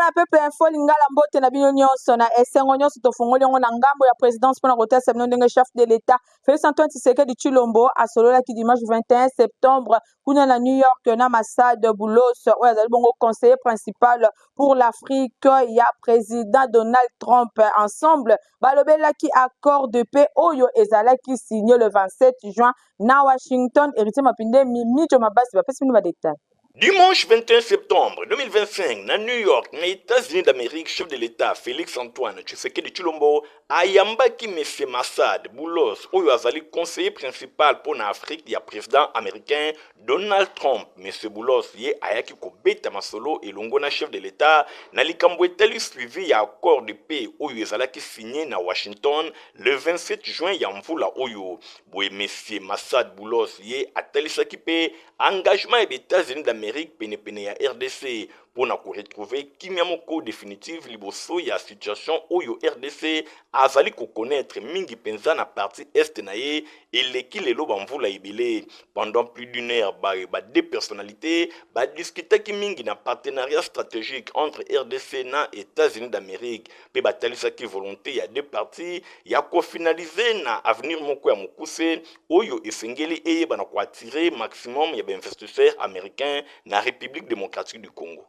Bana peuple info lingala, mbote na bino nyonso. Na esengo nyonso, tofongoli yango na ngambo ya présidence mpona kotalisa bino ndenge chef de l'État Félix Antoine Tshisekedi Tshilombo asololaki dimanche 21 septembre kuna na New York na Massad Boulos, oyo azali bongo conseiller principal pour l'Afrique ya président Donald Trump. Ensemble, balobelaki accord de paix oyo ezalaki signé le 27 juin na Washington. Héritier Mapindemi, Mijo Mabasi bapesi bino badétails. Dimanche 21 septembre 2025, na New York, na États-Unis d'Amérique, chef de l'État Félix Antoine Tshisekedi Tshilombo ayambaki M. Massad Boulos, oyo azali conseiller principal pour na Afrique ya président américain Donald Trump. M. Boulos ye ayaki kobeta masolo elongo na chef de l'État na likambo etali suivi ya accord de paix oyo ezalaki signé na Washington le 27 juin ya mvula oyo. Boye M. Massad Boulos ye atalisaki mpe engagement ya États-Unis d'Amérique penepene ya RDC mpona koretrouver kimia moko définitive liboso ya situation oyo RDC azali koconnaître, mingi mpenza na partie est na ye eleki lelo bamvula ebele. Pendant plus d'une heure, ba deux personnalités badiscutaki mingi na partenariat stratégique entre RDC na États-Unis d'Amérique mpe batalisaki volonté ya deux parties ya kofinaliser na avenir moko ya mokuse oyo esengeli eyeba na koattirer maximum ya bainvestisseur américain na République démocratique du Congo.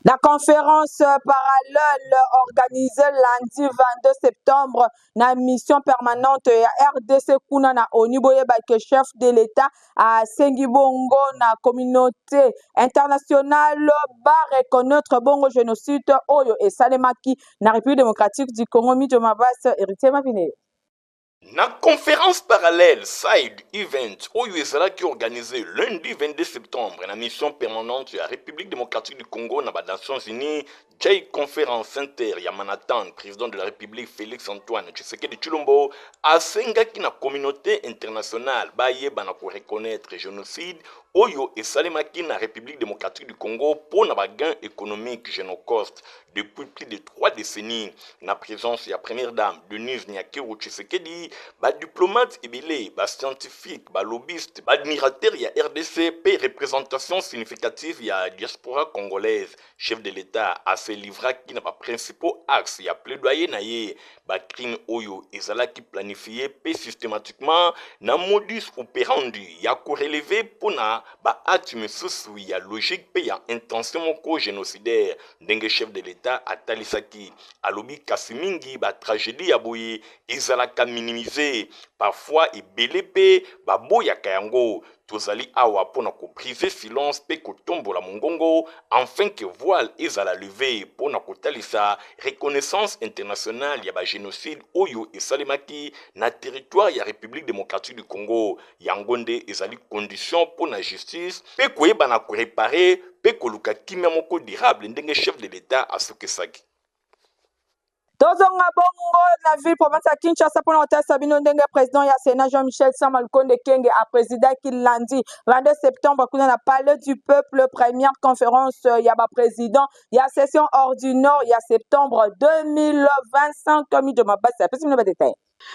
La conférence parallèle organisée lundi 22 septembre na mission permanente ya RDC kuna na ONU, boyebake chef de l'État asengi bongo na communauté internationale ba reconnaître bongo génocide oyo esalemaki na République démocratique du Congo. Mijo Mabas, Héritier Mavine. Na conférence parallèle side event oyo ezalaki organisé lundi 22 septembre na mission permanente ya République démocratique du Congo na Banations unies, Jay Conference Center ya Manhattan, président de la République Félix Antoine Tshisekedi Tshilombo asengaki na communauté internationale bayeba na koreconnaître génocide oyo esalemaki na République démocratique du Congo mpo na bagain économique, genocost, depuis plus de 3 décennies. Na présence ya première dame Denise Nyakeru Tshisekedi, badiplomate ebele, bascientifique, balobbyiste, baadmirateur ya RDC mpe représentation significative ya diaspora congolaise, chef de l'État aselivraki na baprincipaux axes ya plaidoyer na ye: bacrime oyo ezalaki planifié mpe systématiquement na modus operandi ya korelever mpona baacte misusu ya logique mpe ya intention moko génocidaire. Ndenge chef de l'État atalisaki, alobi kasi mingi batragédie ya boye ezalaka minimisé parfois, ebele mpe baboyaka yango. Tozali awa mpona kobriser silence mpe kotombola mongongo afin que voile ezala levé mpona kotalisa reconnaissance internationale ya bagénocide oyo esalemaki na territoire ya République démocratique du Congo. Yango nde ezali condition mpona justice mpe koyeba na koréparer mpe koluka kimia moko durable, ndenge chef de l'État asukisaki. Tozonga bongo na ville province ya Kinshasa mpona kotalisa bino ndenge président ya Sénat Jean-Michel Sama Lukonde Kenge aprésidaki lundi 22 septembre kuna na Palais du Peuple première conférence ya baprésident ya session ordinaire ya septembre 2025. Mijo Mabasi apesi bino badétails.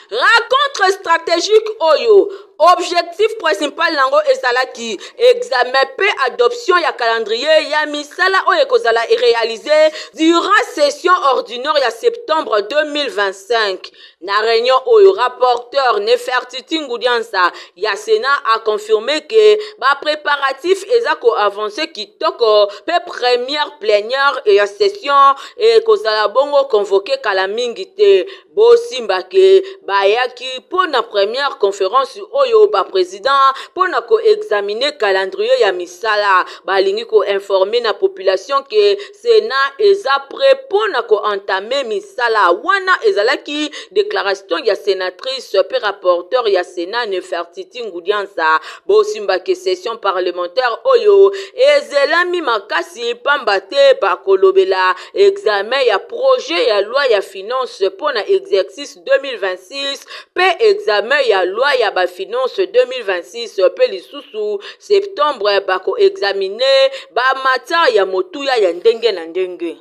Rencontre stratégique oyo, objectif principal nango ezalaki examen mpe adoption ya calendrier ya misala oyo ekozala eréalisé durant session ordinaire ya septembre 2025. Na réunion oyo, rapporteur Nefertiti Ngudiansa ya Sénat aconfirmé ke bapréparatif eza koavancer kitoko mpe première plénière ya session ekozala bongo convoqué kala mingi te. Bosimba ke bayaki mpo na première conférence oyo baprésident mpo na koexaminer calendrier ya misala. Balingi koinformer na population ke Sénat eza prêt mpo na koentamer misala wana. Ezalaki déclaration ya sénatrice mpe rapporteur ya Sénat Nefertiti Ngudiansa. Bosimba ke session parlementaire oyo ezelami makasi, pamba te bakolobela examen ya projet ya loi ya finance mpo na exercice 2026 mpe examen ya loi ya bafinance 2026, mpe lisusu septembre bakoexaminer bamatière ya motuya ya ndenge na ndenge.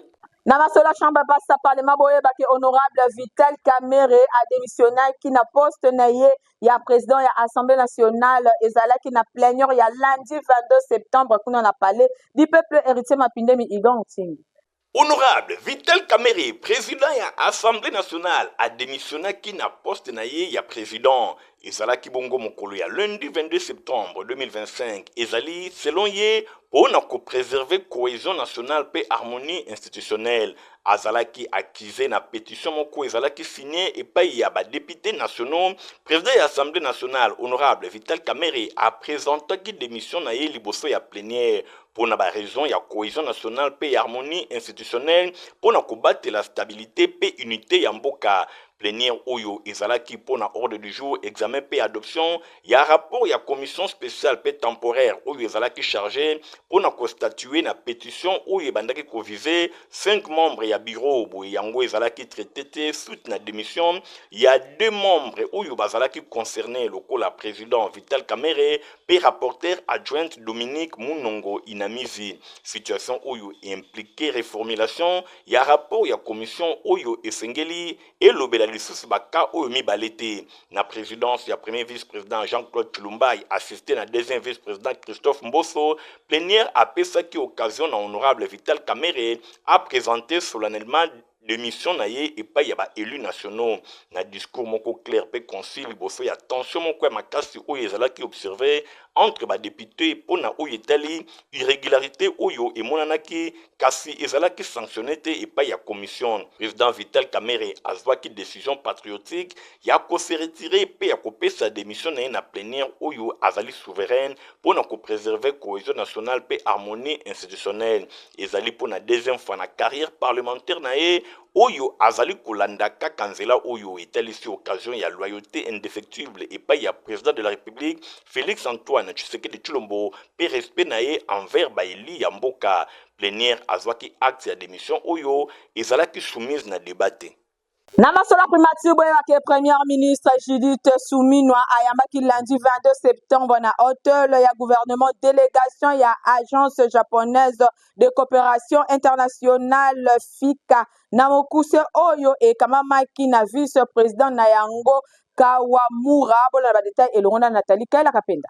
Na masolo ya chambre basse, parlement, boyebaki honorable Vital Kamerhe adémissionnaki na poste na ye ya président ya Assemblée nationale. Ezalaki na plénière ya lundi 22 septembre kuna na Palais du Peuple. Héritier Mapindemi, Igan Ntingi. Honorable Vital Kamerhe, président ya Assemblée nationale, adémissionnaki na poste na ye ya président. Ezalaki bongo mokolo ya lundi 22 septembre 2025. Ezali selon ye mpo na kopréserver cohésion nationale mpe harmonie institutionnelle. Azalaki accusé na pétition moko ezalaki signé epai ya badéputés nationaux. Président ya Assemblée nationale, honorable Vital Kamerhe, aprésentaki démission na ye liboso ya plénière mpo na baraison ya cohésion nationale mpe ya harmonie institutionnelle, mpo na kobatela stabilité mpe unité ya mboka. Plénière oyo ezalaki mpo na ordre du jour examen mpe adoption ya rapport ya commission spéciale mpe temporaire oyo ezalaki chargé mpo na kostatuer na pétition oyo ebandaki koviser 5 membres ya bureau. Boye yango ezalaki traité te suite na démission ya deux membres oyo bazalaki concerné, lokola président Vital Kamerhe mpe rapporteur adjointe Dominique Munongo Inamizi. Situation oyo impliqué reformulation ya rapport ya commission oyo esengeli elobela lisusu baka oyo mibale te. Na présidence ya premier vice-président Jean-Claude Tshilumbayi, assisté na deuxième vice-président Christophe Mboso, plénière apesaki occasion na honorable Vital Kamerhe aprésenter solennellement démission na ye epai ya baélus nationaux na discours moko clair mpe concis, liboso ya tension moko ya makasi oyo ezalaki observé entre badéputés mpo na oyo etali irrégularité oyo emonanaki kasi ezalaki sanctionné te epai ya commission. Président Vital Kamerhe azwaki décision patriotique ya kose retirer mpe ya kopesa démission na ye na plénière oyo azali souveraine mpo na kopréserver cohésion nationale mpe harmonie institutionnelle. Ezali mpo na deuxième fois na carrière parlementaire na ye oyo azali kolanda kaka nzela oyo etalisi occasion ya loyauté indéfectible epai ya président de la République Félix Antoine Tshisekedi Tshilombo mpe respect na ye envers baélus ya mboka. Plénière azwaki acte ya démission oyo ezalaki soumise na débat te. Na masolo ya primature, boyebaki Première ministre Judith Suminwa ayambaki lundi 22 septembre na hôtel ya gouvernement délégation ya Agence japonaise de coopération internationale, JICA na mokuse, oyo ekamamaki na vice président na yango Kawamura. Bolanda badétails elongo na Nathalie Kaela Kapenda.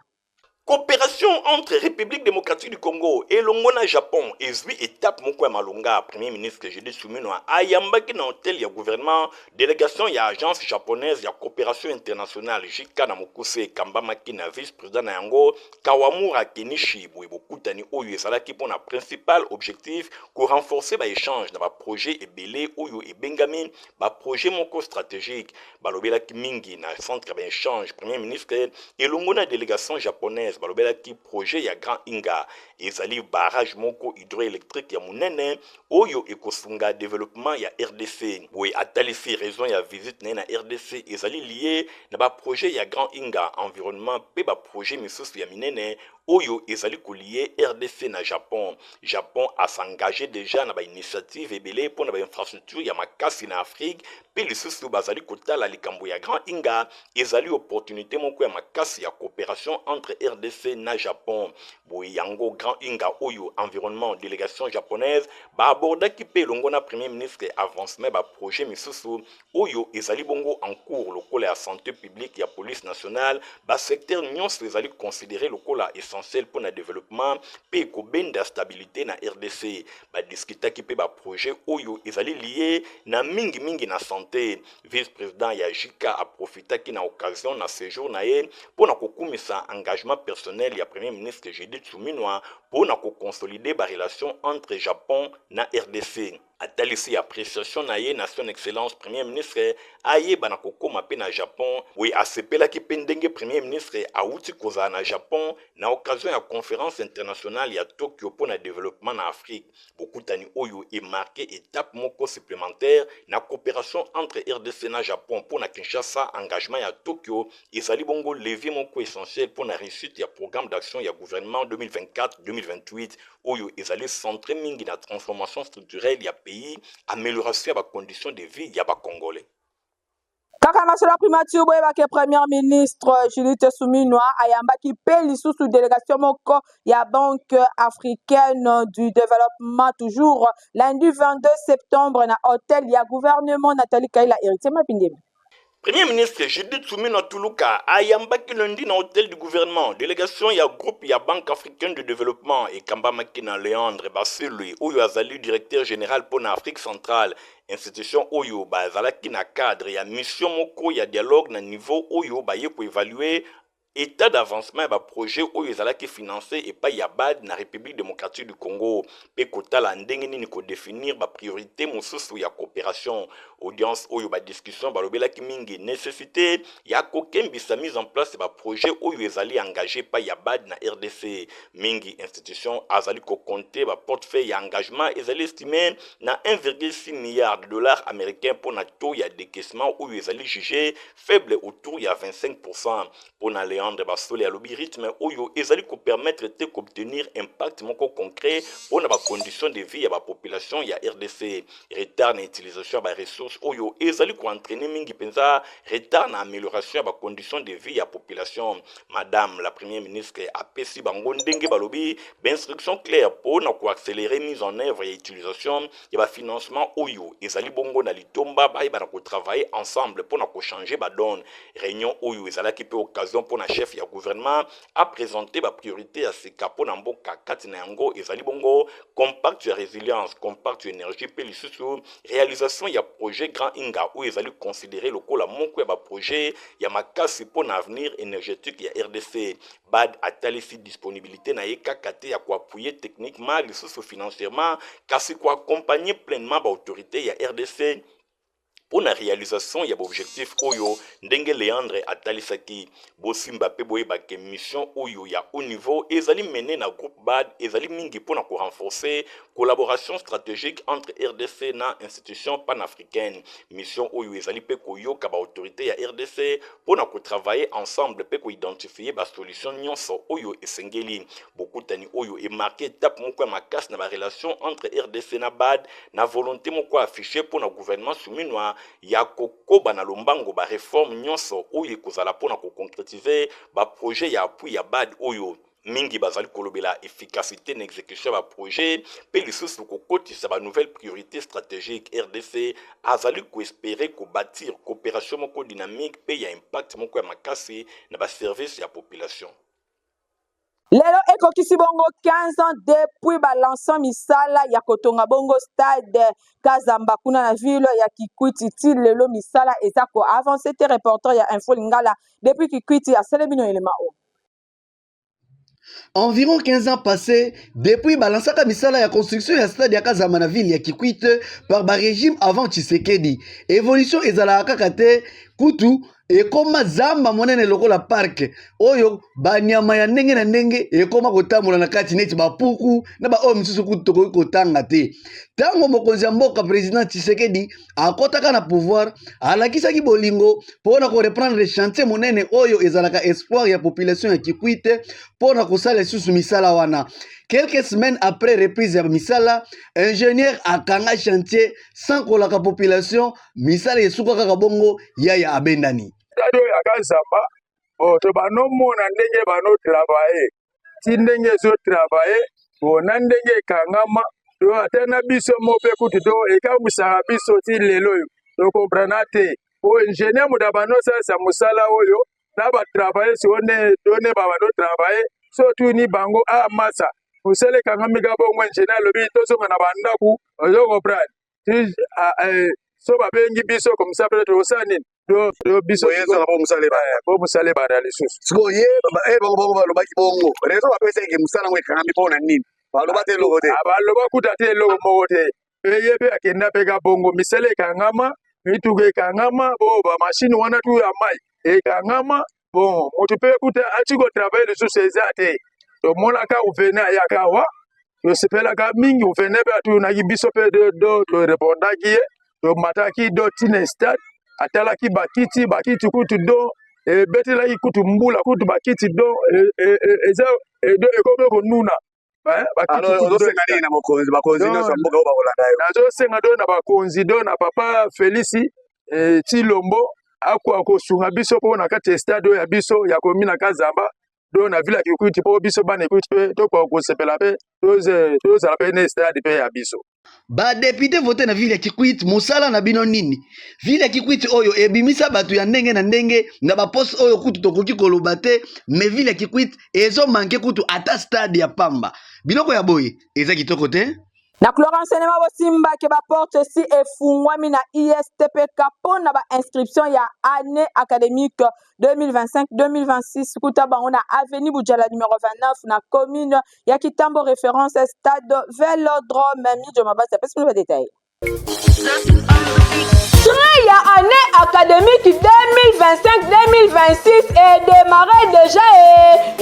Coopération entre République démocratique du Congo elongo na Japon ezwi étape moko ya malonga. Premier ministre Judith Suminwa ayambaki na hôtel ya gouvernement délégation ya Agence japonaise ya coopération internationale, JICA na mokuse, ekambamaki na vice-président na yango Kawamura Kenichi. Boye bokutani oyo ezalaki mpona principal objectif korenforcer baéchange na baprojet ebele oyo ebengami baprojet moko stratégique. Balobelaki mingi na centre ya baéchange, premier ministre elongo na délégation japonaise balobelaki projet ya Grand Inga. Ezali barrage moko hydroélectrique ya monene oyo ekosunga développement ya RDC. Boye atalisi raison ya visite na ye na RDC ezali lié na baprojet ya Grand Inga, environnement mpe baprojet misusu ya minene oyo ezali kolier RDC na Japon. Japon as'engage déjà na bainitiative ebele mpo na bainfrastructure ya makasi na Afrique, mpe lisusu bazali kotala likambo ya Grand Inga. Ezali opportunité moko ya makasi ya coopération entre RDC na Japon. Boye yango Grand Inga oyo environnement, délégation japonaise baabordaki mpe elongo na premier ministre avancement baprojet misusu oyo ezali bongo en cours, lokola ya santé publique, ya police nationale. Basecteur nyonso ezali considéré lokola essentiel mpo na développement mpe kobenda stabilité na RDC. Badiskutaki mpe baprojet oyo ezali lié na mingimingi na santé. Vice-président ya JICA aprofitaki na occasion na séjour na ye mpo na kokumisa engagement personnel ya premier ministre Judith Suminwa mpo na koconsolider barelation entre Japon na RDC. Atalisi appréciation na ye na son excellence premier ministre ayeba na kokóma mpe na Japon. Boye asepelaki mpe ndenge premier ministre awuti kozala na Japon na occasion ya conférence internationale ya Tokyo mpo na développement na Afrique. Bokutani oyo emarquer étape moko supplémentaire na coopération entre RDC na Japon. Mpo na Kinshasa, engagement ya Tokyo ezali bongo levier moko essentiel mpo na réussite ya programme d'action ya gouvernement 2024-2028 oyo ezali centré mingi na transformation structurelle ya pays, amélioration ya bacondition de vie ya bacongolais. Kaka masolo ya primature, boyebaki Première ministre Judith Suminwa ayambaki mpe lisusu délégation moko ya Banque africaine du développement, toujours lundi 22 septembre na hôtel ya gouvernement. Nathalie Kaila, Héritier Mapindemi. Premier ministre Judith Suminwa Tuluka ayambaki lundi na hôtel du gouvernement délégation ya groupe ya Banque africaine de développement ekambamaki na Leandre Basselwe, oyo azali directeur général mpo na Afrique centrale. Institution oyo bazalaki na cadre ya mission moko ya dialogue na niveau oyo baye koévaluer état d'avancement ya baprojet oyo ezalaki financé epai ya BAD na République démocratique du Congo, mpe kotala ndenge nini kodéfinir bapriorité mosusu ya coopération. Audience oyo, badiscussion balobelaki mingi nécessité ya kokembisa mise en place ya baprojet oyo ezali engagé epai ya BAD na RDC. Mingi institution azali kocompter baportefeuille ya engagement ezali estimé na 1,6 milliard de dollars américains, mpo na taux ya décaissement oyo ezali jugé faible, autour ya 25. Mpo na Leandre Basole, alobi rythme oyo ezali kopermettre te koobtenir impact moko concret mpo na bacondition de vie ya bapopulation ya RDC. Retard na utilisation ya baressource oyo ezali koentraîner mingi mpenza retard na amélioration ya bacondition de vie ya population. Madame la première ministre apesi bango, ndenge balobi, bainstruction claire mpo na koaccélérer mise en œuvre ya utilisation ya bafinancement oyo ezali bongo na litomba, bayeba na kotravailler ensemble mpo na kochanger badonne. Réunion oyo ezalaki mpe occasion mpo na chef ya gouvernement aprésenter bapriorité ya sika mpo na mboka. Kati na yango ezali bongo compact ya résilience, compact ya énergie, mpe lisusu réalisation ya projet Grand Inga, oyo ezali considéré lokola moko ya baprojet ya makasi mpo na avenir énergétique ya RDC. BAD atalisi disponibilité na ye kaka te ya koappuyer techniquement, lisusu financièrement, kasi koaccompagner pleinement baautorité ya RDC mpo na réalisation ya baobjectif oyo, ndenge Leandre atalisaki. Bosimba mpe boyebake, mission oyo ya haut niveau ezali menée na groupe BAD ezali mingi mpo na korenforcer collaboration stratégique entre RDC na institution panafricaine. Mission oyo ezali mpe koyoka baautorité ya RDC mpo na kotravailler ensemble mpe koidentifier basolution nyonso oyo esengeli. Bokutani oyo emarquer étape moko ya makasi na barelation entre RDC na BAD, na volonté moko affiché mpo na gouvernement Suminwa ya kokoba na lombango bareforme nyonso oyo ekozala mpo na koconcrétiser baprojet ya appui ya BAD, oyo mingi bazali kolobela efficacité na exécution ya baprojet mpe lisusu kokotisa banouvelle priorité stratégique. RDC azali koespérer kobâtir coopération moko dynamique mpe ya impact moko ya makasi na baservice ya population. Lelo ekokisi bongo 15 ans depuis balancer misala ya kotonga bongo stade Kazamba kuna na ville ya Kikwiti. Ti lelo misala eza koavancer te. Reporter ya Info Lingala depuis Kikwiti asali bino elema oyo. Environ 15 ans passés depuis balansaka misala ya construction ya stade ya Kazamba na ville ya Kikwit par barégime avant Tshisekedi, évolution ezalaka kaka te. Kutu ekóma zamba monene lokola parc oyo banyama ya ndenge na ndenge ekóma kotambola na kati, neti bapuku na baoyo misusu kutu tokoki kotanga te. Ntango mokonzi ya mboka, président Tshisekedi, akɔtaka na pouvoir, alakisaki bolingo mpo na koreprendre chantier monene oyo ezalaka espoir ya population ya Kikwit mpo na kosala lisusu misala wana. Quelques semaines après reprise ya misala, ingénieur akanga chantier sans kolaka population. Misala esuka kaka bongo, yaya abendani. Stade oyo ya Kazamba, bo to banomona ndenge banotravailler, ti ndenge ezotravailler bo na ndenge ekangama to ata na biso mo mpe kutu to ekambwisaka biso ti lelo oyo tocomprendre te. Po ingénieur moto abanosalisa mosala oyo na batravailler sikoyo nde to nde babanotravailler, so tuni bango a masa mosala ekangami ka bongo, ingénieur alobi tozonga na bandako. Ozo comprendre? So babengi biso komisa mpe tokosala nini? Do biso po mosala ebanda lisusu. Sikoyo ye bango bango balobaki bongo, raison bapesaki mosala yango ekangami mpo na nini? Baloba te eloko te? Baloba kuta te eloko moko te. Mpe ye mpe akenda mpe ka bongo, misala ekangama, mituka ekangama, bo bamashine wana tu ya mai ekangama. Bon, motu mpe kuta ati kotravailler lisusu eza te. Tomonaka uvene ayaka awa, tosepelaka mingi. Uvene mpe atunaki biso mpe do torépondaki ye. Tomataki do ntina stade, atalaki bakiti, bakiti kutu do ebetelaki kutu mbula, kutu bakiti do eza do ekomi konuna. Ozosenga nini na mokonzi, bakonzi nyonso ya mboka oyo bakolanda yo? Nazosenga do na bakonzi, do na papa Felisi Tshilombo, akoka kosunga biso mpo na kati ya stade oyo ya biso ya komi na Kazamba, do na ville ya Kikwiti, mpo biso bana Kikwiti mpe tokoka kosepela mpe tozala mpe na stade mpe ya biso. Ba depute vote na ville ya Kikwit mosala na bino nini? Ville ya Kikwit oyo ebimisa bato ya ndenge na ndenge na ba poste oyo kutu tokoki koloba te, mais ville ya Kikwit ezo manque kutu ata stade ya pamba. Biloko ya boye eza kitoko te. Na clore enseignement bosimba ke ba porte esi efungwami na ISTPK mpo na ba inscription ya annee académique 2025-2026 kuta bango na avenue Budjala numero 29 na commune ya Kitambo référence stade Velodrome. Mijo Mabasi apesi bino ba détails. Train ya année académique 2025-2026 edémarre déjà e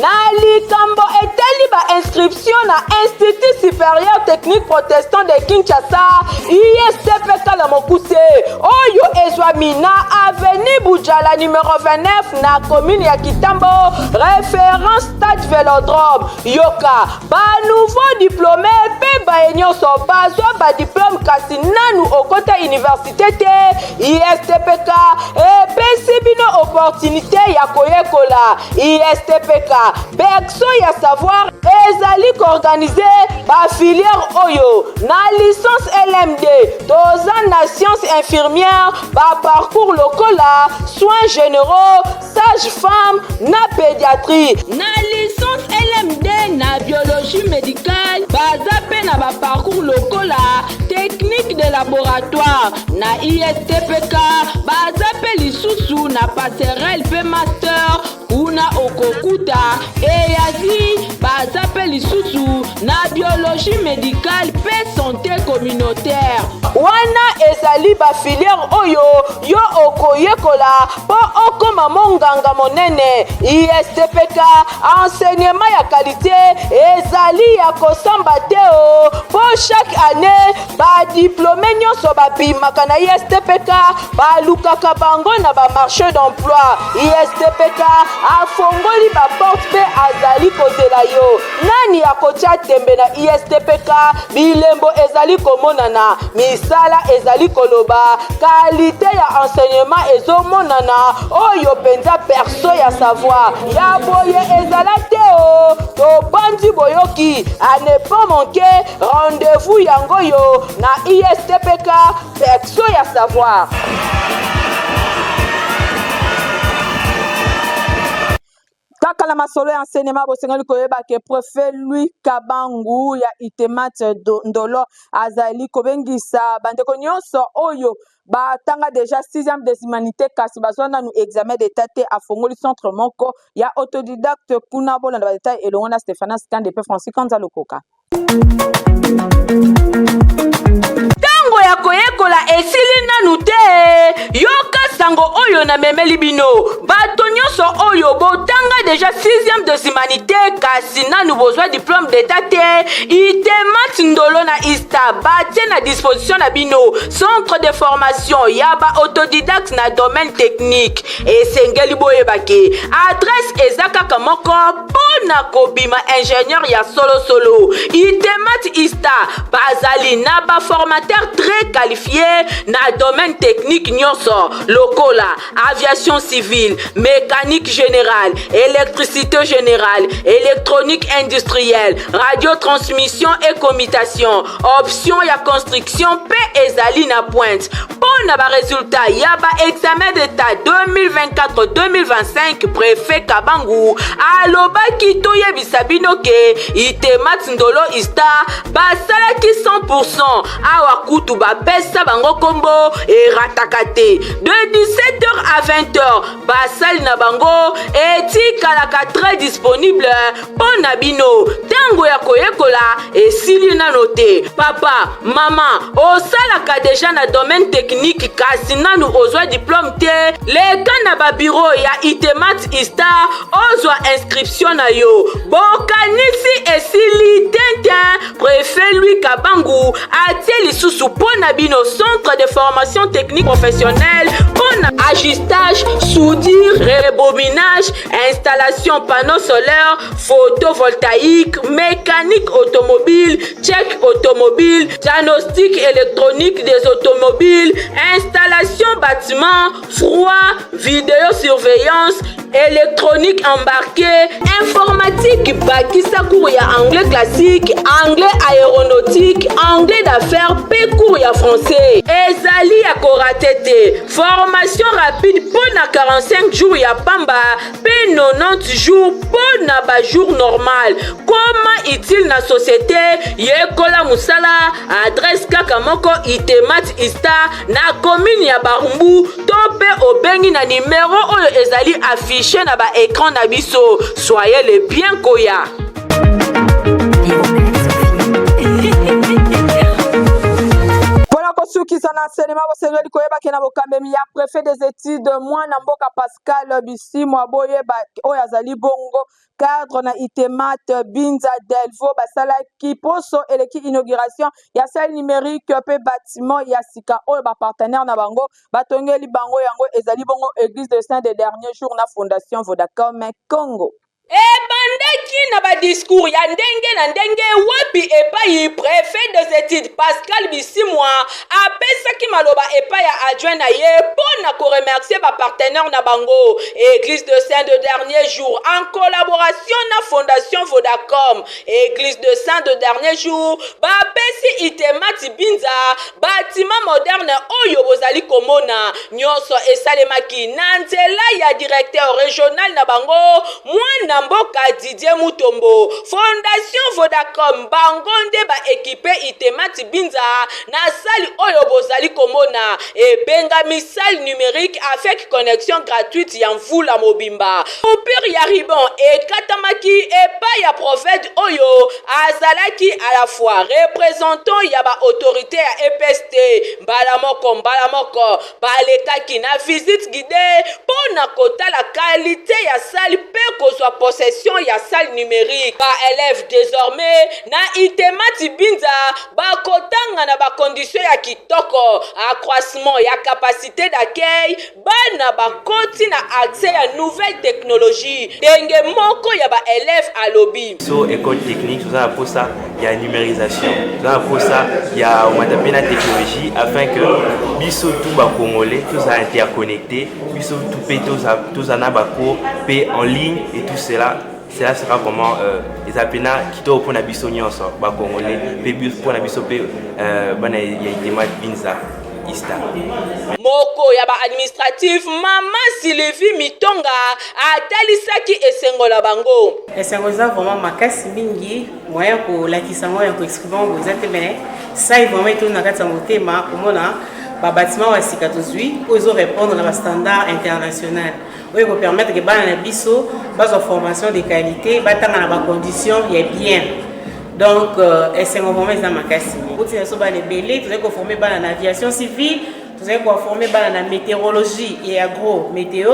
na likambo etali ba inscription na Institut supérieur technique protestant de Kinshasa ISTPK na mokuse oyo ezwami na avenue Budjala numero 29 na commune ya Kitambo référence stade Velodrome. Yoka ba nouveau diplôme mpe baye nyonso bazwa ba diplôme kasi nanu okota université te. ISTPK epesi bino opportunité ya koyekola. ISTPK berceau ya savoir ezali koorganize ba filière oyo na licence LMD toza na science infirmière ba parcours lokola soins généraux sage femme na pédiatrie. Na licence LMD na biologie médicale baza mpe na ba parcours lokola technique de laboratoire na ISTPK baza mpe lisusu na passerelle mpe master kuna okokuta eyazi baza mpe lisusu na biologie médicale mpe santé communautaire. Wana ezali ba filière oyo yo okoyekola mpo okoma monganga monene. ISTPK enseignement ya qualité ezali ya kosamba te o mpo chaque année ba diplôme nyonso babimaka na ISTPK balukaka bango na ba marché d'emploi. ISTPK afongoli ba porte mpe azali kozela yo. Nani akotia tembe na ISTPK? Bilembo ezali komonana, misala ezali koloba, kalite ya enseignement ezomonana, oyo mpenza perso ya savoir ya boye ezala te o. Tobandi boyoki, à ne pas manquer rendez-vous yango yo na ISTPK perso ya savoir. Kaka na masolo ya enseignement, bosengeli koyeba ke prefet Louis Kabangu ya Itemat Ndolo azali kobengisa bandeko nyonso oyo batanga deja 6e des humanités kasi bazwa nanu examen d'etat te. Afongoli centre moko ya autodidacte kuna. Bolanda ba detail elongo na Stephanas Kande mpe Francis Kanza Lokoka. Ntango ya koyekola esili nanu te. Yoka sango oyo namemeli bino. Bato nyonso oyo botanga deja 6e de humanité kasi nanu bozwa diplôme d'etat te, Itemat Ndolo na Ista batie na disposition na bino centre de formation ya ba autodidacte na domaine technique. Esengeli boyeba ke adresse eza kaka moko mpo na kobima ingénieur ya solosolo. Itemat Ista bazali na ba formateur très qualifié na domaine technique nyonso lokola aviation civile, mécanique générale, électricité générale, électronique industrielle, radiotransmission et commutation, option ya construction mpe ezali na pointe. Mpo na ba resultat ya ba examen d'etat 2024-2025, préfet Kabangu alobaki toyebisa bino ke Itemat Ndolo Ista basalaki 100%. Awa kutu bapesa bango kombo erataka te. De 17h à 20h basali na bango etikalaka très disponible mpo na bino. Ntango ya koyekola esili nano te. Papa, mama, osalaka deja na domaine technique kasi nanu ozwa diplome te, leka na babiro ya Itemat Ista ozwa inscription na yo. Bokanisi esili tintin. Prefet Louis Kabangu atie lisusu mpo na bino centre de formation technique professionnelle mpo na ajustage, soudure, rebobinage, installation panneau solaire, photovoltaïque, mécanique automobile, check automobile, diagnostic électronique des automobiles, installation bâtiment, froid, vidéosurveillance. Électronique embarquée, informatique bakisa cours ya anglais classique, anglais aéronautique, anglais d'affaires mpe cours ya français. Ezali ya korate te. Formation rapide mpo na 45 jours ya pamba mpe 90 jours mpo na ba jours normal. Koma utile na société, yekola mosala, adresse kaka moko Itemat Ista na commune ya Barumbu to mpe obengi na numero oyo ezali affiché na ba écran na biso. Soyez le bien koya. Mpona kosukisa na enseignement, bosengeli koyeba ke na bokambemi ya préfet des études, mwana mboka Pascal Bisimwa, boyeba oyo azali bongo cadre na Itemat Binza Delvo, basalaki poso eleki inauguration ya salle numérique mpe bâtiment ya sika oyo bapartenaire na bango batongeli bango. Yango ezali bongo Église de Saint des Derniers Jours na Fondation Vodacom Congo. Ebandaki na badiscours ya ndenge na ndenge, wapi epai préfet des études Pascal Bisimwa apesaki maloba epai ya adjoint na ye mpo na koremercier bapartenaire na bango, Église de Saint de Dernier Jour en collaboration na Fondation Vodacom. Église de Saint de Dernier Jour bapesi Itemati Binza bâtiment moderne oyo bozali komona. Nyonso esalemaki na nzela ya directeur régional na bango, mwana mboka Didier Mutombo. Fondation Vodacom, bango nde baéquiper Itemati Binza na salle oyo bozali komona, ebengami salle numérique avec connexion gratuite ya mvula mobimba. Coupure ya ruban ekatamaki epai ya prophète oyo azalaki à la fois représentant ya baautorité ya EPST. Mbala moko mbala moko balekaki na visite guidée mpo na kotala qualité ya salle mpe kozwa possession ya salle numérique. Baélève désormais na Itemati Binza bakotanga na bacondition ya kitoko, accroissement ya capacité d'accueil, bana bakoti na accès ya nouvelle technologie, ndenge moko ya baélève alobi. So école technique, toza na posa ya numérisation, toza na posa ya omata mpe na technologie, afin que biso tu bacongolais tozala interconnecté, biso tu mpe tozala na bacours mpe en ligne et tout cela. Cela sera vraiment eza mpena kitoko mpona biso nyonso bacongolais mpe mpona biso mpe bana ya Itemat Binza Ista. Moko ya baadministratif, mama Sylvie Mitonga, atalisaki esengo na bango. Esengo eza vraiment makasi mingi, moyen kolakisa yango, ya koexprimer yango eza te, mais sai vraiment etondi na kati ya motema komona babâtiment ya sika tozwi, oyo ezorépondre na bastandard international, oyo ekopermettre ke bana na biso bazwa formation de qualité, batanga na bacondition ya bien. Donc esengo vraiment eza makasi. Otina biso bana ebele, tozali koformer bana na aviation civile, tozali koformer bana na météorologie et agro météo,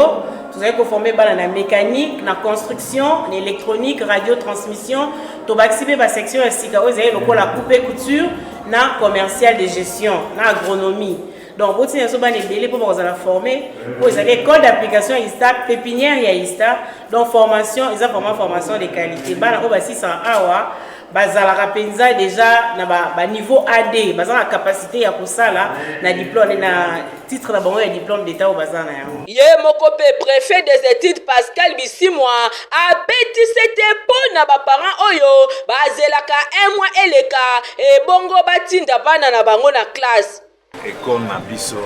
tozali koformer bana na mécanique, na construction, na électronique, radio transmission. Tobakisi mpe basection ya sika oyo ezali lokola coupe couture, na commercial de gestion, na agronomie. Donc botina biso bana ebele mpo bakozala formé, oyo ezali école d'application ya ISTA, pépinière ya ISTA. Donc formation eza vraiment formation de qualité. Bana oyo basisaka awa bazalaka mpenza déjà na baniveau ba AD, baza na capacité ya kosala na diplôme, na titre na bango ya diplôme d'état oyo baza na yango. Ye moko mpe préfet des études Pascal Bisimwa abetisi te mpo na baparent oyo bazelaka un mois eleka ebongo batinda bana na bango na classe. Ekole na biso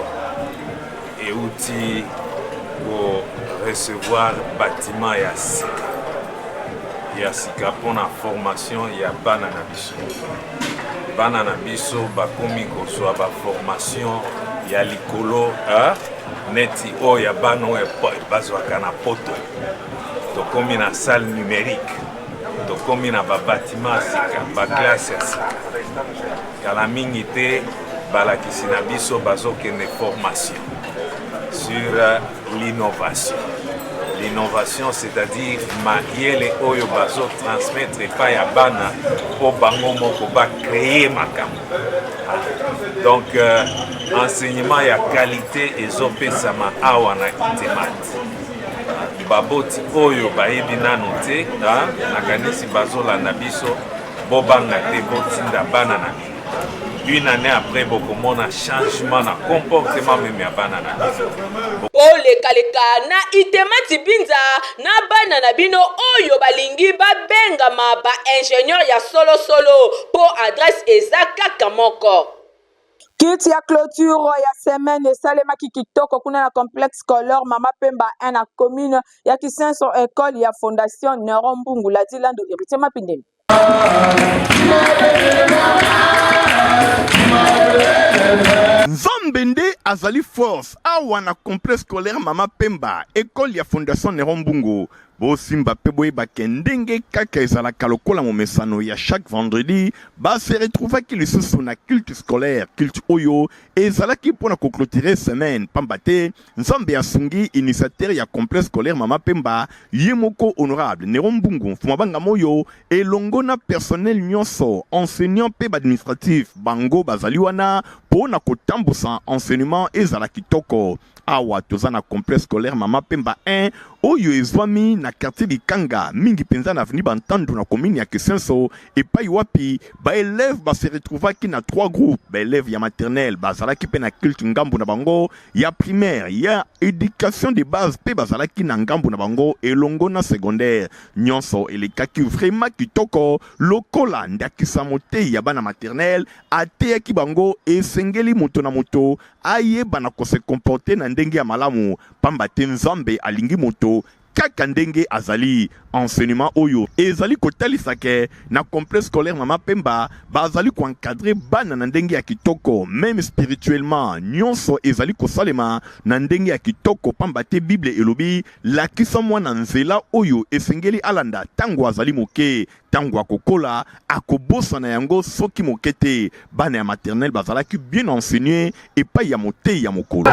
euti korecevoir bâtiment ya sika ya sika mpona formation ya bana na biso. Bana na biso bakomi kozwa baformation ya likolo, neti oyo ya bana oyo bazwaka na poto. Tokomi na salle numérique, tokomi na babâtiment ya sika, baclasse ya sika. Kala mingi te, balakisi na biso bazokende formation sur l'innovation. L'innovation, c'est-à-dire mayele oyo bazotransmettre epai ya bana mpo bango moko bacréer makambo. Donc enseignement ya qualité ezopesama awa na Itemat. Baboti oyo bayebi nano te, nakanisi bazolanda biso, bobanga te, botinda bana na bino. Une année après bokomona changement na comportement meme ya bana na bino. Bolekaleka na Itemati Binza na bana na bino oyo balingi babengama ba ingenieur ya solo solo po adresse eza kaka moko. Culte ya clôture ya semaine esalemaki kitoko kuna na complexe scolaire Mama Pemba 1 na commune ya Kisenso, ecole ya Fondation Neron Mbungu Ladi Landu Héritier Mapindemi. Nzambe nde azali force awa na complexe scolaire Mama Pemba, ecole ya Fondation Neron Mbungu. Bosimba pe boyeba ke ndenge kaka ezalaka lokola momesano ya chaque vendredi, ba se retrouvaki lisusu na culte scolaire, culte oyo ezalaki mpo na ko cloturer semaine, pamba te Nzambe asungi initiateur ya complexe scolaire Mama Pemba, ye moko honorable Nero Mbungu Mfuma Bangamoyo elongo na personnel nionso, enseignants pe ba administratifs, bango bazali wana po na kotambusa enseignement ezala kitoko. Awa toza na complexe scolaire Mama Pemba 1 oyo ezwami na quartier Bikanga, mingi penza na avenue Bantandu na commune ya Kisenso, epayi wapi ba elèves ba se retrouvaki na trois groupes, ba elèves ya maternelle bazalaki pe na culte ngambo na bango, ya primaire, ya education de base pe bazalaki na ngambo na bango elongo na secondaire. Nionso elekaki vraiment kitoko lokola ndakisa moteyi ya bana maternelle ateyaki bango esengeli moto na moto ayeba na ko se comporter na ndenge ya malamu pamba te Nzambe alingi moto kaka ndenge azali. Enseignement oyo ezali kotalisa ke na complexe scolaire Mama Pemba bazali ko encadrer bana na ndenge ya kitoko meme spirituellement nionso ezali kosalema na ndenge ya kitoko pamba te Bible elobi lakisa mwana nzela oyo esengeli alanda tango azali moke Tango akokola, akobosana yango soki moke te. Bana ya maternelle bazalaki bien enseigner epai ya moteyi ya mokolo.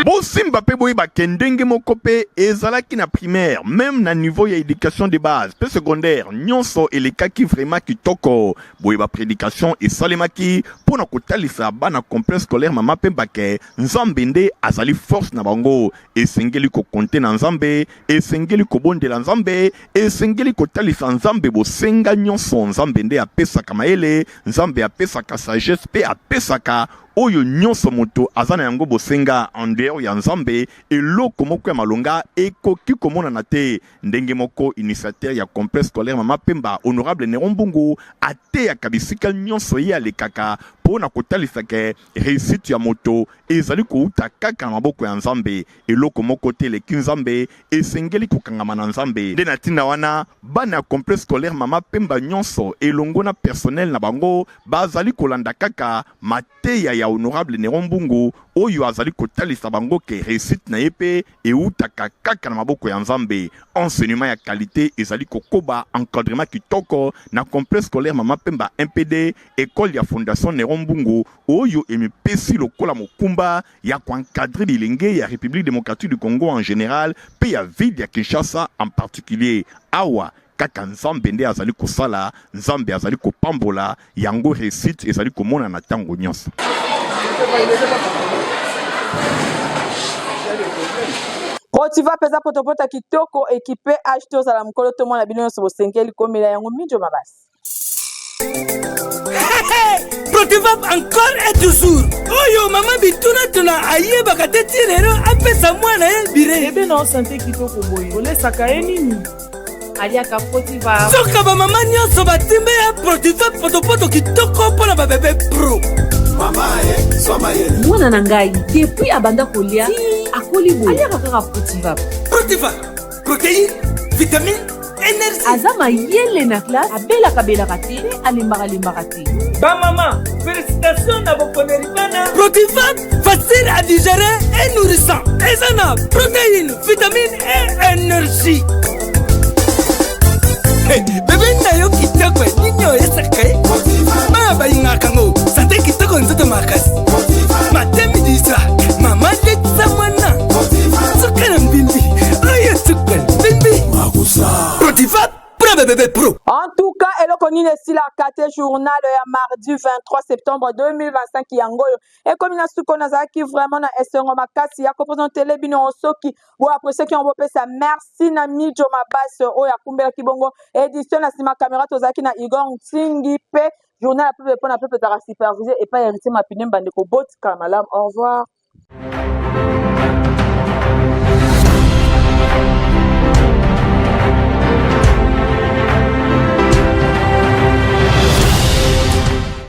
Bosimba pe boyeba ke ndenge moko pe ezalaki na primaire meme na niveau ya education de base pe secondaire nionso elekaki vraiment kitoko. Boye ba predication esalemaki mpo na kotalisa bana complexe scolaire Mama Pemba ke Nzambe nde azali force na bango. Esengeli ko compter na Nzambe, esengeli kobondela Nzambe, esengeli kotalisa Nzambe bosenga nyonso. Nzambe nde apesaka mayele, Nzambe apesaka sagesse mpe apesaka oyo nyonso moto aza na yango bosenga. En dehors ya Nzambe, eloko moko ya malonga ekoki komonana te. Ndenge moko initiateur ya complexe scolaire Mama Pemba, honorable Neron Mbungu, ateyaka bisika nyonso ye alekaka mpo na kotalisa ke reussite ya moto ezali kowuta kaka na maboko ya Nzambe. Eloko moko te eleki Nzambe, esengeli kokangama na Nzambe. Nde na ntina wana, bana ya complexe scolaire Mama Pemba nyonso elongo na personnel na bango bazali kolanda kaka mateya ya honorable Neron Mbungu oyo azali kotalisa bango ke reussite na ye mpe ewutaka kaka na maboko ya Nzambe. Enseignement ya qualite ezali kokoba, encadrement kitoko na complexe scolaire Mama Pemba MPD, ecole ya Fondation Neron Mbungu oyo emipesi lokola mokumba ya ko encadrer bilenge ya Republique democratique du Congo en general mpe ya ville ya Kinshasa en particulier. Awa kaka Nzambe nde azali kosala, Nzambe azali kopambola, yango reussite ezali komonana ntango nyonso. Protiva mpenza potopota kitoko ekipe age tozala mokolo tomona bino nyonso bosengeli komela yango minjo mabasi. Protivap encore et toujours oyo mama bitunatuna ayebaka te ti lelo apesa mwana ye bire bebe na sante kitoko boye olesaka ye nini aliaka protivap soka bamama nyonso batimbe ya protivap potopoto kitoko mpo na babebe pro mwana na ngai depuis abanda kolia ti akoli boye aliaka kaka protivap protivap protéine vitamine energie aza mayele na classe abelaka belaka te mpe alembaka lembaka te bamama félicitation na boponeli bana protivat facile à digérer et nourrissant eza na protéine vitamine et énergie. Bebe na yo kitoko nini oyesaka ye bana balingaka ngo sante kitoko nzoto makasi matin midi soir mama letisa mwana suka na mbimbi oyo suka mbimbi Protiva pro bebebe pro. En tout cas, eloko nini esilaka te journal ya mardi 23 septembre 2025 yango oyo ekomi na suko. Nazalaki vraiment na esengo makasi ya kopresentele bino. Soki bo appréciaki yango, bopesa merci na Mijo Mabase oyo akumbelaki bongo édition. Na nsima caméra tozalaki na Igor Ntingi, mpe journal ya peuple mpona peuple ezalaka supervisé epai Héritier Mapine. Bandeko, botikala malamu, au revoir.